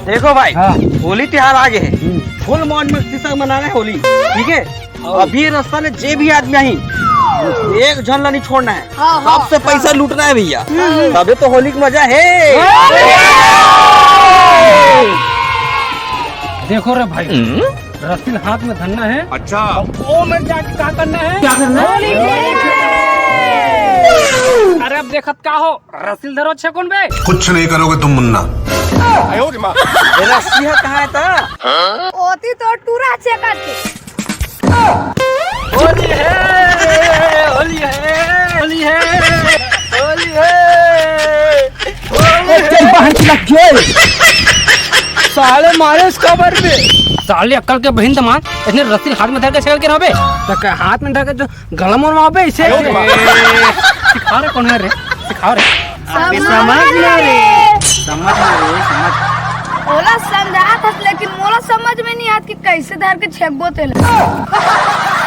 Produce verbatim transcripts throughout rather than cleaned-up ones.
देखो भाई, हाँ। होली तिहार आ गे हे, हम्म। फुल मौज मस्ती से मनाना हे होली, ठीक हे? हाँ। अभी रस्ता में जे भी आदमी आही, एक झन ला नहीं छोड़ना हे। हाँ, हाँ। सबसे पैसा लूटना हे भैया, हम्म। तभी तो होली का मजा हे। देखो रे भाई, हम्म? रस्सी ल हाथ में धरना हे। अच्छा। अब वो में जाके का करना हे? क्या करना हे? होली खेलना हे। अरे अब देखत का हो, रस्सी ल धरो छेकुन बे। कुछ नहीं करोगे तुम मुन्ना। रस्सी ह कहाँ हे त? ओती तो टूरा छेकत हे। होली हे, होली हे, होली हे, होली हे। ए, तेरी बहन की लग गई। साले मारे इसका बर में। साले अक्कल के बहिन दमाद, इसने रस्सी हाथ में धर के छेड़ के रहो बे। तो क्या हाथ में धर के जो गला मोर मार बे इसे? अरे, सिखा रे, कौन हे रे? सिखा रे। अबे समझ ले रे। समझ ले रे, समझ। ओला समझात हस, लेकिन मोला समझ में नहीं आत कि कैसे धर के छेकबो तेला।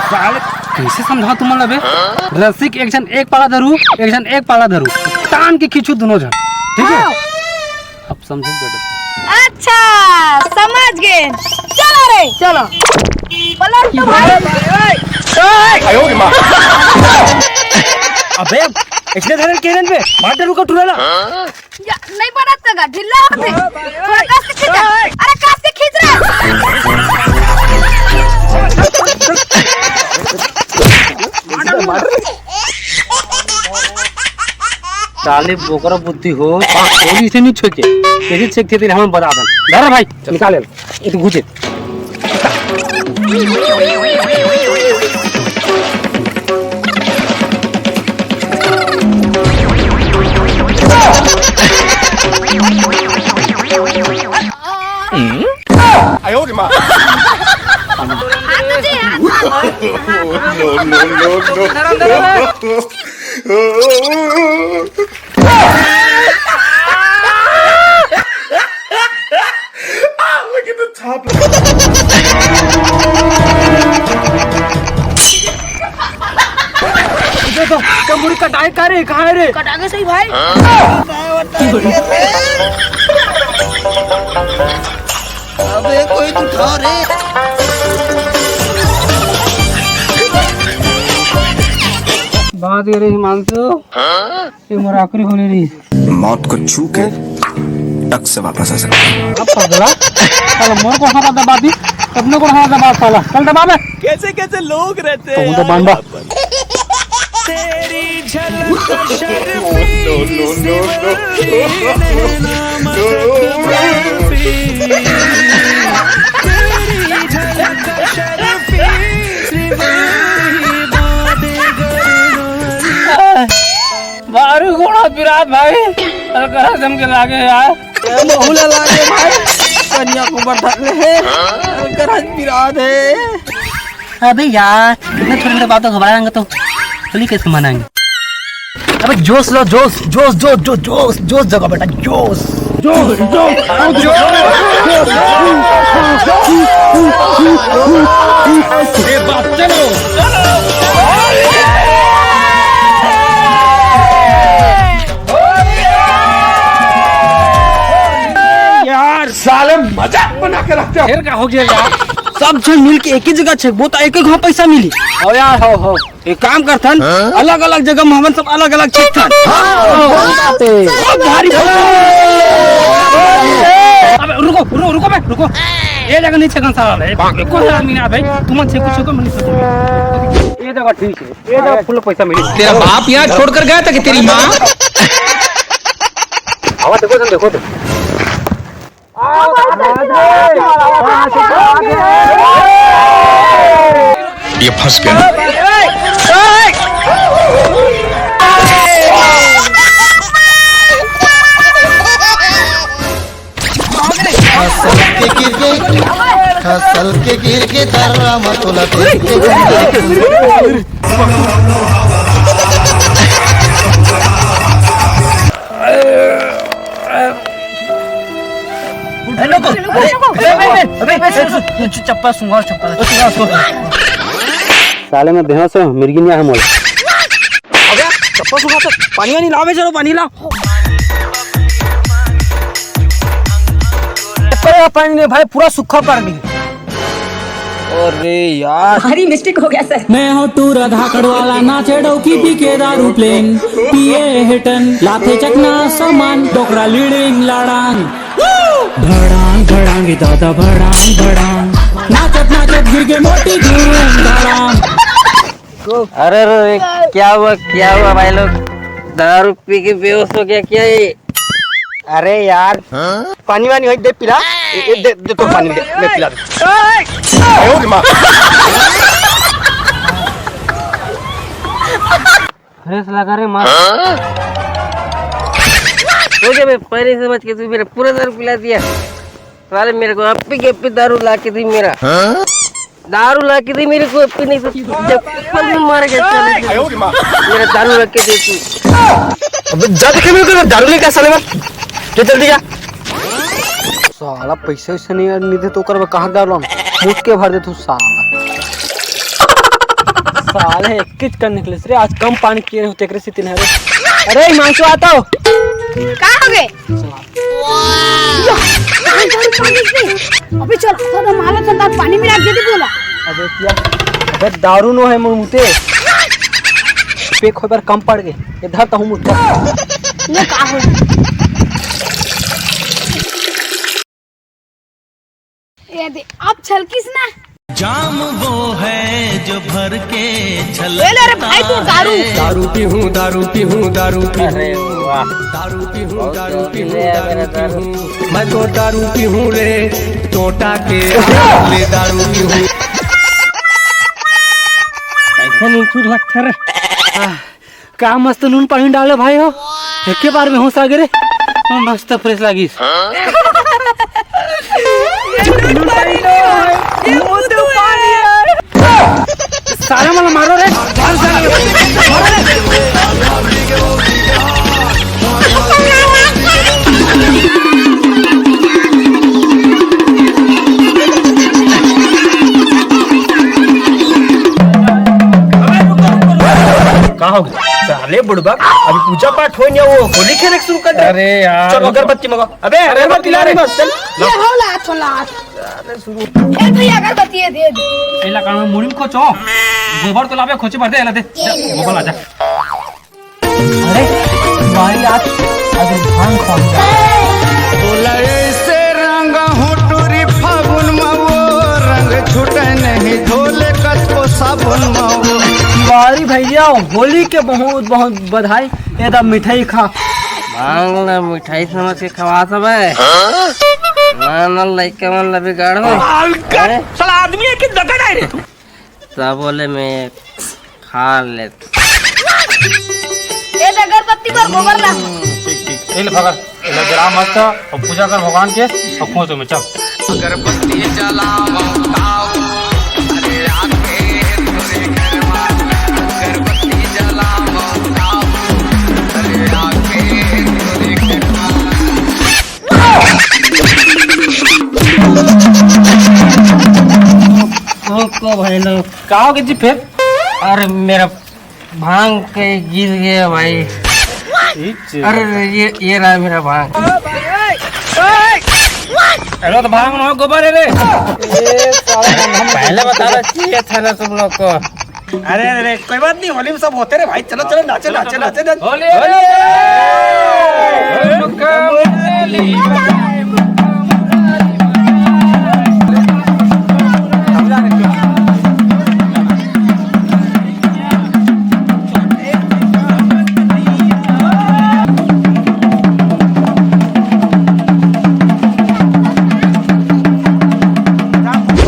साले, कैसे समझाओ तुम लोग बे? रसिक एक झन एक पाला धरू, एक झन एक पाला धरू, तान के खींचू दोनों झन, ठीक हे? हाँ। अब समझे बेटा। अच्छा, समझ गे। चलो रे, चलो। पलट तो भाई। अबे, इसने धरन केरन बे, मार डरू का टुरेला। या, नहीं बनत का, ढीला होते। थोड़ा कस के खींच। अरे, कस के खींच रे। साले बोकरा बुद्धि हो, गोली से नहीं छेके, कैसे छेकथे तेरे हम बता दें। धर भाई, निकाल ले, ये तो घुसे। देखो, तो मुड़ी कटाए का रे, कहाँ हे रे? कटा के सही भाई। अबे कोई तो उठाओ रे। बात ये रे हिमांशु, ये मोर आखिरी होली रही। मौत को छू के टक से वापस आ सकते हैं। अब पगला, साला मोर को हाथ दबा दी, तब ने को हाथ दबा साला, चल दबा बे। कैसे कैसे लोग रहते हैं तो यार। बांधा। तेरी झलक शर्फी सी बरफी, नैना मशक बर्फी। तेरी झलक शर्फी सी बरफी, बादे गर्म। बारू घोड़ा विराट भाई, अलकरहस हमके लागे यार। ए, महू ला लागे भाई, कन्या को बढ़ा ले। अलकरहस विराट हे। अबे यार, इतना थोड़ी देर बाद तो घबराएंगे तो होली कैसे मनाएंगे? अबे जोश लो, जोश, जोश, जोश, जोश, जोश, जोश जगा बेटा, जोश। जोश, जोश, जोश। ये बात चलो। यार साले मजाक बना के रख दे। फिर का हो गया यार? सब झन मिल के एक ही जगह छेकबो त एक एक घाव पैसा मिली। हो यार, हो, हो। एक काम करथन, हाँ? अलग-अलग जगह में हमन सब अलग-अलग छेकथन। हाँ, हाँ, हाँ। बहुत भारी। अबे रुको, रुको, रुको बे, रुको। ये जगह नहीं छेकन साला रे। कोई आदमी ना भाई, तुम छेको, छेको, मैं नहीं छेकूंगा। ये जगह ठीक है। ये जगह फुल पैसा मिली। तेरा बाप यहाँ छोड़कर गया था कि तेरी माँ? आवाज देखो, तुम देखो तो। ये फंस गया। फसल के गिर के, फसल के गिर के दर्रा मतुला देख के। ए, रुको, रुको, अरे, रुको, अरे, रुको। अरे, अरे, अरे, अरे, अरे, चप्पल सुंघाओ, चप्पल, चप्पल सुंघाओ। साले मैं बेहोश हूँ, मिर्गी नहीं आया मोला। अबे, चप्पल सुंघा तो पानी वानी लाओ बे, चलो पानी लाओ। पड़ेगा पानी नहीं भाई, पूरा सूखा पड़ गया। अरे यार, भारी मिस्टेक हो गया सर। मैं हूँ टूरा धाकड़ वाला, नाचे डौकी पी के दारू प्लेन, पिए हेटन, लाथे चकना सामान, डोकरा लीड़िंग लाड़ांग। भड़ांग भड़ांग दादा भड़ांग भड़ांग, नाचत नाचत गिर के मोटी धूम धड़ांग। अरे, अरे, क्या हुआ, क्या हुआ भाई लोग? दारू पी के बेहोश हो गया क्या ये? अरे यार, पानी वानी होई दे पिला। ए, ए, दे, दे तो पानी दे, ले पिला दे। फ्रेश लगा रे माँ। हो गया, मैं पहले समझ के तू मेरा पूरा दारू पिला दिया। साले मेरे को अप्पी के अप्पी दारू ला के दी मेरा। दारू ला के दी मेरे को, अपनी नहीं तो जब पल में मार के चले जाओ। मेरा दारू रख के दे तू। अबे जा देखे मेरे को दारू लेके आ साले, मार। जा जल्दी जा। साला पैसे वैसे नहीं, नहीं दे तो ओकर में कहाँ डालो? मुझ के भर दे तू साला। साले एक किच कर निकले रे, आज कम पानी किए हो तेकरे से तीन है रे। अरे हिमांशु, आता हो? का हो गए? अबे चल, तो मालो चंदा पानी मिला दे दे बोला। अबे क्या? अबे दारू नो है मुते। पे खोई बार कम पड़ गए। ये धर तो हूँ मुते। ये का हो? ये दे, अब छलकिस ना। जाम वो है जो भर के छल। ले ले रे भाई तू दारू। दारू पीहूं, दारू पीहूं, दारू पीहूं। अरे वाह। दारू पीहूं, बहुत दारू जोर पीहूं, ले आ दारू मेरा दारू। पीहूं। मैं तो दारू पीहूं रे, चोटा के ले दारू पीहूं। कैसे नीचू लगता रे? का मस्त नून पानी डाले भाई हो, एके बार में होश आ गे रे। हाँ, मस्त फ्रेश लागिस। नून पानी तो है, मुंह तो पानी है। सारा मला मारो रे। का हो गया? साले बुड़बक, अभी पूजा पाठ होई नहीं, वो होली खेले शुरू कर दे। अरे यार। चल अगरबत्ती मंगा। अबे अरे अगरबत्ती ला रे। अरे चल। ये हो ला, तो ला। अरे शुरू। ए भैया अगरबत्ती ये दे दे। एला कान में मुड़ी में खोचो। गोबर तो लाबे खोचे भर दे, एला दे। जा, गोबर ला जा। अरे भाई आज, आज भांग खा। बोला ऐसे रंग हो टूरी फागुन में, वो रंग छूटे नहीं धोले कचको साबुन में वो। तिवारी भैया, होली के बहुत बहुत बधाई। ये दा मिठाई खा। भांग ला मिठाई समझ के खवा सब है। ना ना लइका मन ला बिगाड़ो। हैं? साला आदमी है कि दगड़ है रे तू? सब बोले मैं खा ले। ए दे अगरबत्ती बर गोबर ला। ठीक, ठीक। ए ले पकड़। ए ले जरा मस्त और पूजा कर भगवान के और खोचो में चल। अगरबत्ती जलाओ, ताओ, अरे आके तोरे घर मा। अगरबत्ती जलाओ, ताओ, अरे आके तोरे घर मा। को, को भाई लोग। का हो गया जी फिर? अरे मेरा भांग के गिर गया भाई। अरे ये, ये रहा मेरा भांग। हेलो, तो भांग ना, गोबर है रे। पहले बताना चाहिए था ना तुम लोग को। अरे अरे, कोई बात नहीं, होली में सब होते रे भाई। चलो चलो, नाचे नाचे नाचे नाचे। होली, होली।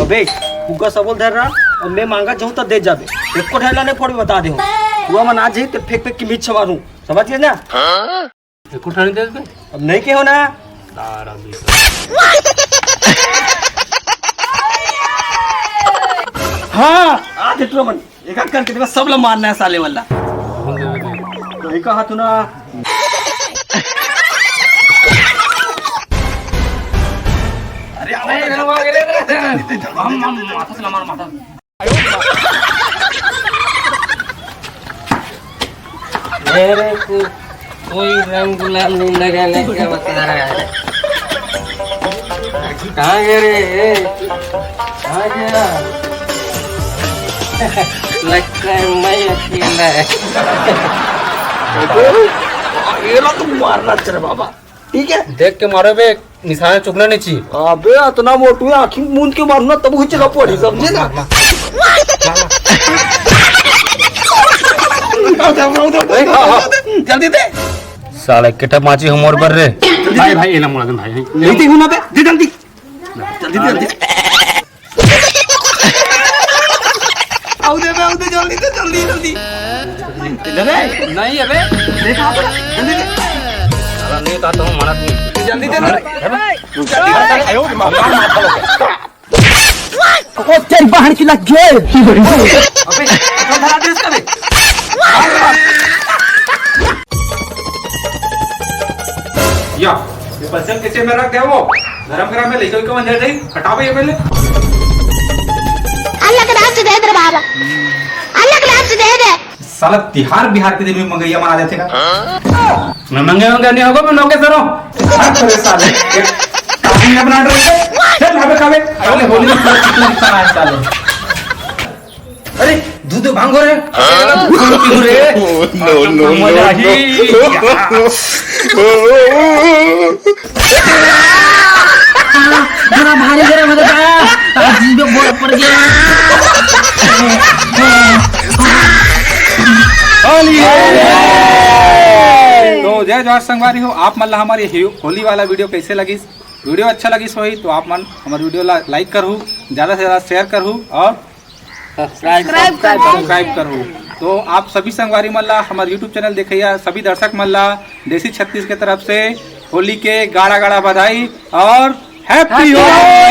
अबे, फुग्गा सबोल धर रहा, और मैं मांगा जाऊं तो दे जाबे। एको ठेला नहीं फोड़ बता दे हूं। हुआ मन आ जाई तो फेंक फेंक के मीच छवार हूं। समझ गए ना? एको ठेला दे दे। अब नहीं के हो ना? तारा भी। हाँ, आ दे तो मन। एक एक करके देखो, सब ला मारना है साले वाला। कहीं कहा तू ना। अरे, अरे, अरे, अरे, अरे, हम, हम, माथा से मार, माथा। मेरे को कोई रंग गुलाल नहीं लगाने का बता रहा है। कहाँ गया रे? कहाँ गया? लगता है मैं अकेला है। ये लो, तुम मारना चल बाबा। ठीक है, देख के मारो बे, निशाना चुकना नहीं चाहिए। अबे, इतना मोटू है, आँखी मूंद के मारूंगा तब वो चला पड़ी, समझे ना? जल्दी दे। साला किटा माची हमर बर रे। भाई, भाई, ये ना मुड़ा दे भाई। नहीं थी ना बे, दे जल्दी। जल्दी, जल्दी। आओ दे बे, आओ दे, जल्दी दे, जल्दी, जल्दी। दे बे। नहीं है बे। देखा, जल्दी दे। साला नहीं था तो मना नहीं। जल्दी दे ना। जल्दी दे। ओ तेरी बहन की लग गए। अबे, कौन धरा दे इसका बे? या, ये बच्चन किचन में रख दे वो। गरम गरम में लेके कोई कौन दे दे? हटाओ ये पहले। अलग रात दे दे बाबा, अलग रात दे दे। साला तिहार बिहार के दिन में मंगैया मना देते का? मैं मंगे मंगे नहीं होगा, मैं नौके सर हूँ। अरे साले, काफी में बना रहे थे। चल, अबे, खावे। साले, होली में पूरा चिकन दिखता है, साले। अरे, दूध भांगो रे। दूध पीऊ रे। No, no, no, मजा no। ही। बड़ा भारी गरम हो गया। आज जी में बोर पड़ गया। होली। तो जय जोहार संगवारी हो, आप मन ला हमारी ही-, होली वाला वीडियो कैसे लगिस? वीडियो अच्छा लगिस होही तो आप मन हमारे वीडियो ला लाइक करहू, ज़्यादा से ज़्यादा शेयर करहू और सब्सक्राइब करहू। तो आप सभी संगवारी मन ला, हमारे यूट्यूब चैनल देखैया सभी दर्शक मन ला देसी छत्तीस के तरफ से होली के गाड़ा गाड़ा बधाई और हैप्पी होली।